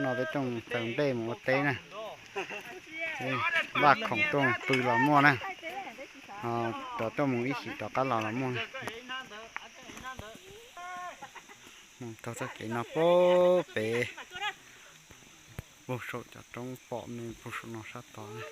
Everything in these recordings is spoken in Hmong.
Peb tuaj mus txaws nplej mus ua teb na. Vaj khoom tuaj mus pw los muaj na. Rov tuaj mus ib chim rov qab los los muaj na. Mus taug txoj kev no puag pem, puag saum cov roob pom me puag saum no sab tod na.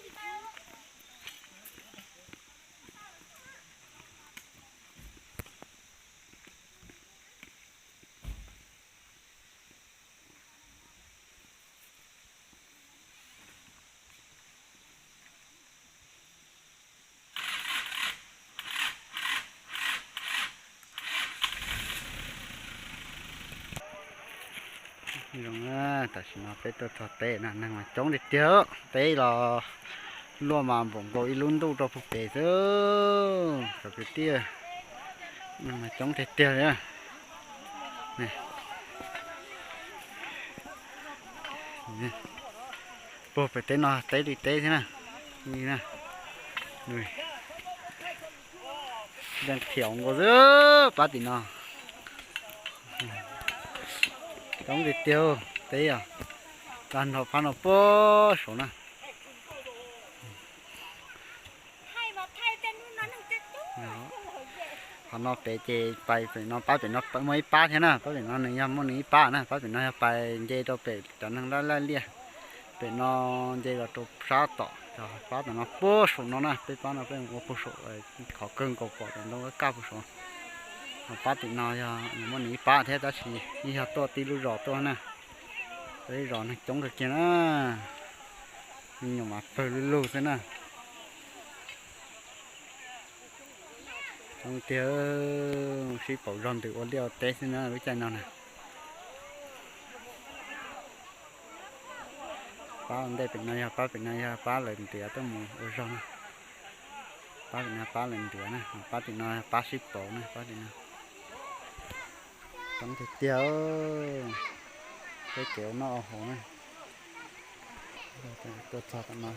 Zoo, tam sim no peb tuaj txog teb no neeg mas coob tiag tiag, teb los luaj mas npaum nkaus ib lub ntuj rau puag pem xwb. Cov kwv tij, neeg mas coob tiag tiag li. Puag pem teb no teb li teb thiab na. Leej thiaum nkaus xwb pab tim no. Coob tiag tiag teb os. Tag nrho phab no puag saud na. Qhov no pem ces pais pem no, pab pem no muaj ib pab thiab na, pab pem no nws yog muaj nws ib pab na, pab pem no yog pais nce rau pem cov neeg laj laj liaj. Pem no nce los rau sab tom, pab tom no puag saum no na, peb pab no peb ua puag saum, qhov kawg nkaus pom cov ntoo kaj puag saud. Ho pab tim no yog nws muaj nws ib pab thiab tab sis yeej yog tuaj tib lub zos tuaj na. Peb zos neeg coob kawg kiag na, me nyuam mas pawg lug lug xwb na. Coob tiag, sib pauv zog ntws ua liaj ua teb xwb na lub caij no na. Pab ua ntej pem no yog pab, pem no yog pab lawv ntiav tuaj mus ua zog na. Pab pem no pab lawv ntiav na, pab tim no pab sib pauv na, pab tim no. Coob tiag tiag, peb kev ua noj ua haus na. Tuaj txog tom no.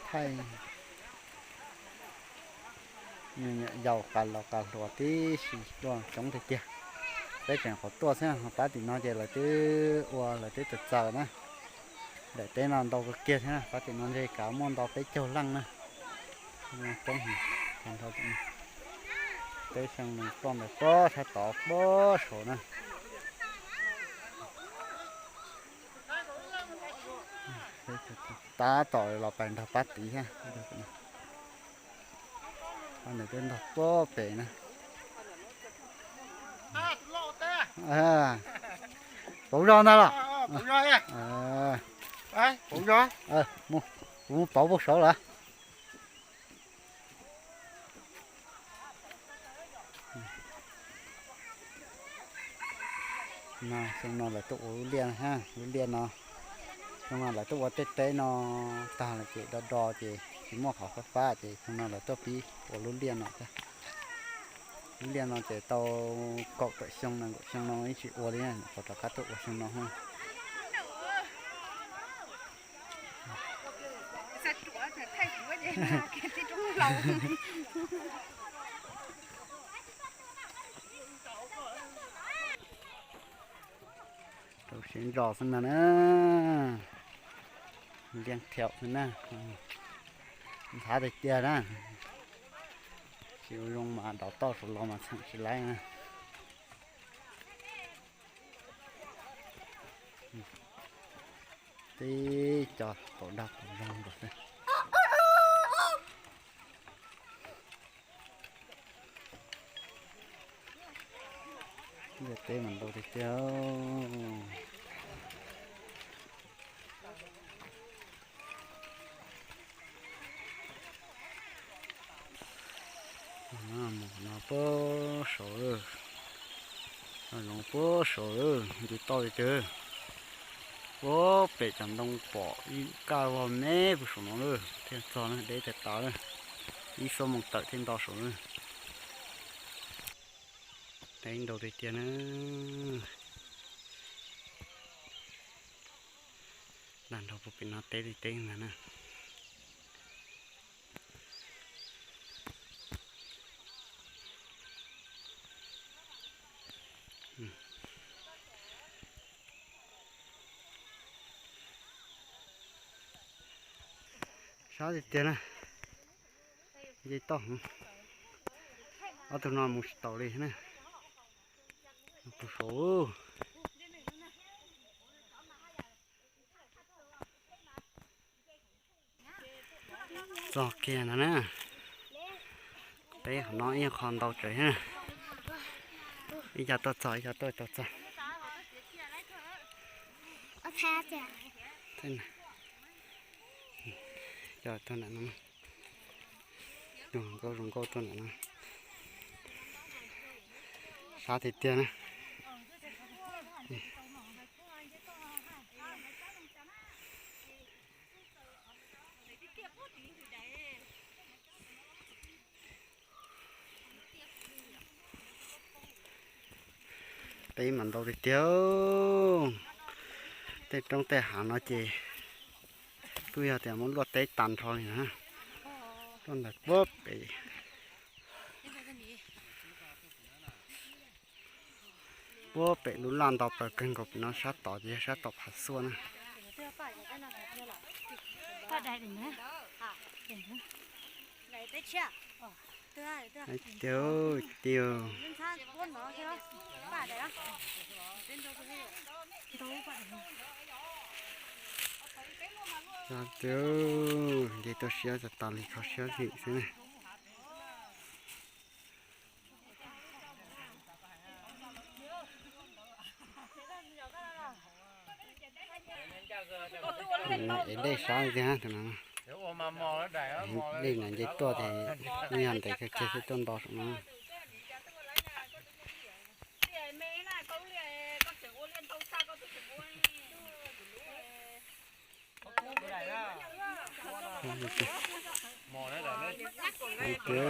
Thaij yau qas los qas hluas tib si tuaj coob tiag tiag. Peb tseem qhuav tuaj xwb, pab tim no ces lawv twb ua lawv twb txaws txaws na. Daim teb no ntau kawg kiag thiab, pab tim no ntshe kav muaj ntau peb caug leej na. Coob heev, teb xyoo nees ploj ntawd puag sab tod puag saud na. Tab tom los pais nrog pab tid thiab. Nws twb nrog puag pem na. Pauv zog ntag los? Mus, kuv mus pauv puag saud lawm. Xyoo no lawv tuaj ua lub liaj, lub liaj no, xyoo no lawv tuaj ua tej teb no tag lawm ces do do ces tsis muaj qhov fab fab ces xyoo no lawv tuaj pib ua lub liaj no thiab. Lub liaj no ces tau kaum tawm xyoo nees nkaum xyoo no ib tsis ua li, nyuam qhuav rov qab tuaj ua xyoo no. Rau siab ntso xwb na, liaj thiaum xwb na, ntxhab tiag tiag na. Tsis ua zoo mas dov toj saud los mas txheem tsis laib na. Tib co pauv dag pauv zog nkaus xwb. Liaj teb mas ntau tiag tiag. Mus no puag saud, zoov puag saud, nce toj li twg. Puag pem cov ntoo pom ib kaj vog me puag saum no lawm thiaj txog na, deb tas tas lawm. Ib xuab moos tawm thiaj nto saud lawm. Deb ntau tiag tiag na. Nag nrog puag pem no teb li teb ntag na. Sab tiag tiag na, nce toj hov, ob tug no mus tsis taus li na. Tus saud txog kiag no na, peb qhov no ib qho ntau tsawv na, ib co tuaj txog ib co tuaj tau txog. Coj tuaj nram no, zoo nkauj zoo nkauj tuaj nram no, sab tiag tiag na. Teb mas ntau tiag tiag, tej roob tej hav no ces kuj yog tias muab luaj teb tag nrho li na. Luaj ntawm puag pem, puag pem lub laj ntau plaws kawg nkaus pem no, sab tod ces yog sab tom Phav Xuaj na. Tiag tiag, nce tuaj siab tas tas li, kho siab li xwb na. Ev dej sab tiag tus no. Dej no nce tuaj ces yog ntev kawg kiag thiaj tuaj nto saum no. Tiag,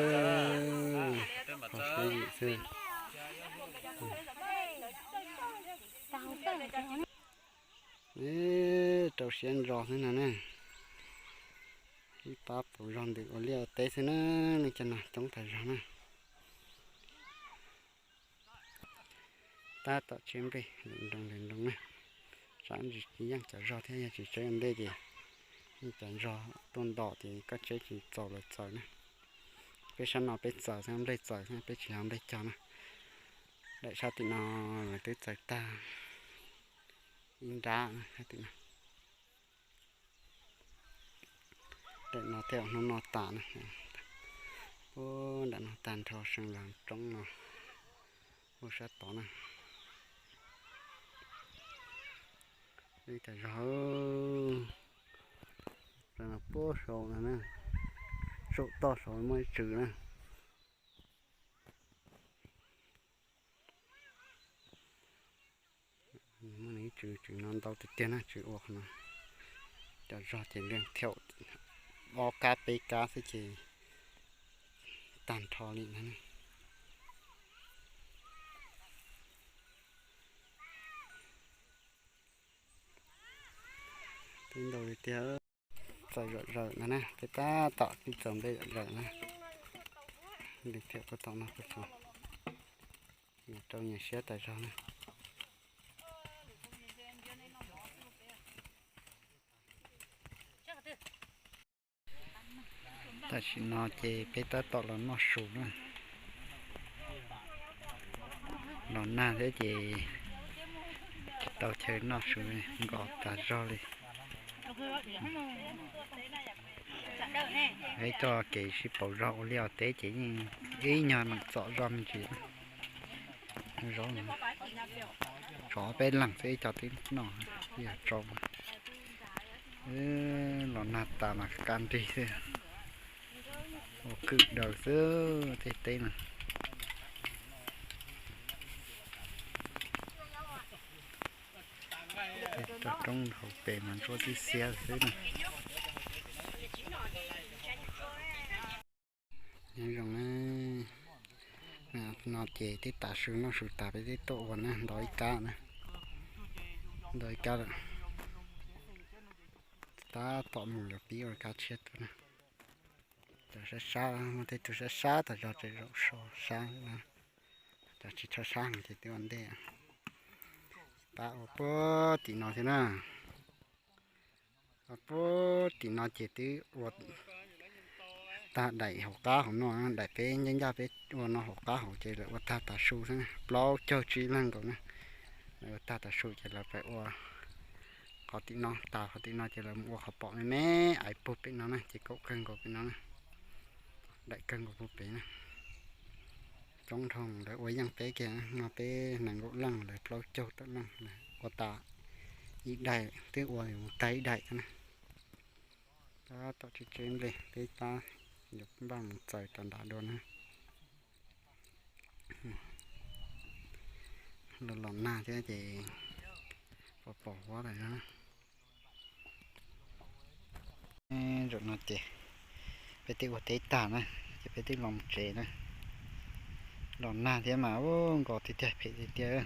kho siab yim xwb. Rau siab ntso xwb no na. Ib pab pus zog ntws ua liaj ua teb xwb na, neej tsa no coob tas zog na. Tab tom tseb nplej lwm nroog lwm nroog na. Tsam ntsis tsis yeej cov zog thiab, yog tsis tseb ua ntej ces yeej cov zog tuaj nto ces koj tseb tsis txaus lawv txaws na. Peb sab no peb txaws xwb, nplej txaws xwb, peb tsis yog nplej cog na. Daim sab tim no lawv twb txaws tag ib nrab na, sab tim no. Daim no thiaj hnub no tas na. Puag nram no tag nrho, seem los roob no, puag sab tod na. Ib cov zog, puag saud no na, saum toj saud muaj ib tswv na. Muaj ib tswv, tswv no ntau tiag tiag na, tswv ua qhov no. Cov zog ces liaj thiaum ob kab peb kab xwb ces tag nrho li na. Twb ntau li tiag. Txaws zom zaws no na, peb tab tom txaws nplej zom zaws na. Li thiam puag tom no puag tsuas, rau nyias siab tas zog na. Tam sim no ces peb tab tom los noj su na. Los nag thiab ces tsis tau chaw noj su, nkos tas zog li. Peb coj kev sib pauv zog ua liaj ua teb ces yeej ib nyuag meem txom zog me ntsis. Zaub no tsov peb leeg xwb, ib co twb noj, yog tsau. Los nag tas mas kaj nrig xwb, ua kwj daws xwb tej teb no. Roob hauv pes mas ntsuab tib xiab xwb na. Nyob zoo na, no ces twb tav su noj su tas peb twb tuaj ua na, nto ib kab na, nto ib kab lawm. Tab tom mus yuav pib ua kab tshiab tuaj na. Cov sab sab, muaj tej tug sab sab tas zog, tseem zaum so sab na. Cov tsis tshua sab ces twb ua ntej. Pab ua puag tim no thiab na. Puag tim no ces twb ua tag daim hauv qab hauv no, daim peb ncaj ncaj peb ua no hauv qab hauv ces lawv ua tag tav su xwb, plaub caug tsib leeg nkaus na. Lawv ua tag tav su ces lawv pais ua qhov tim no, tas qhov tim no ces lawv mus ua qhov pom me me aiv puag pem no na, ces kaum kawg nkaus pem no na, daim kawg nkaus puag pem na. Coob dhau, lawv ua yeej peb kiag no, peb nees nkaum leej, lawv plaub caug tawm leej, lawv ua tas ib daim, twb ua mus tag ib daim na. Tab tom tsev tsev nplej peb tab yuav npaj mus txaws rau nram dua na. Los los nag thiab ces pom pom huab lawm na. Zaum no ces peb twb ua teb tag na, ces peb twb los mus tsev na. Los nag thiab mas ua nkos tiag tiag, phem tiag tiag.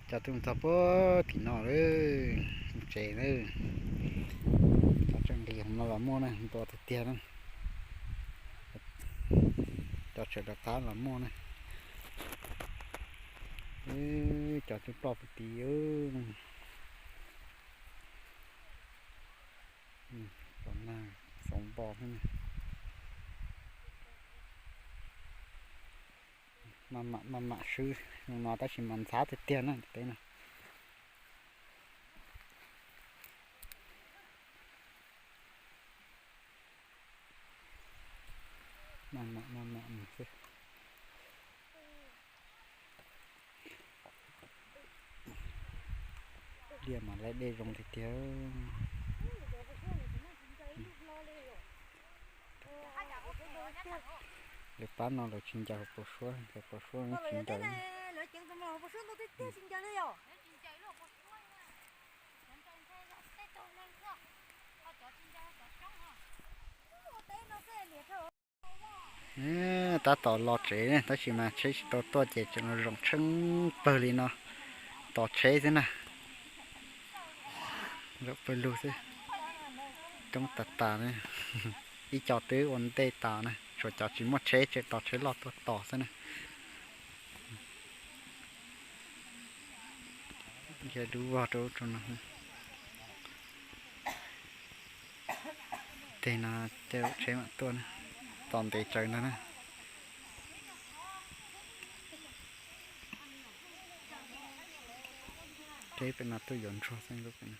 Cov twb mus txog puag tim no lawm, mus tsev lawm. Cov tseem nqis hauv no los muaj na, ntua tiag tiag na. Cov tseem rov qab los muaj na. Cov twb ploj puag tim. Cov nag xob npo xwb na. Maj mam maj mam swb no tab sis mas ntxhab tiag tiag na peb no. Maj mam maj mam mus xwb. Liaj mas laib dej zoo tiag tiag. Lawv pab no lawv tsis ncaws hauv paus suab, ncaws paus suab tsis ncaws. Tab tom los tsev tab sis mas tsheb tsis tau tuaj ces tseem los zaum tsheej pawg li no tos tsheb xwb na. Zaum pawg lug xwb. Coob tas tas na. Ib co twb ua ntej tas na, tshuav cov tsis muaj tsheb tseem tos tsheb loj tuaj tos xwb na. Yog lub vog rau ub rau no. Teg no tej zaum tsheb mam tuaj na, tos ntev tsawv ntag na. Tsheb pem no tuaj yuav ntsuag xwb lub pem no.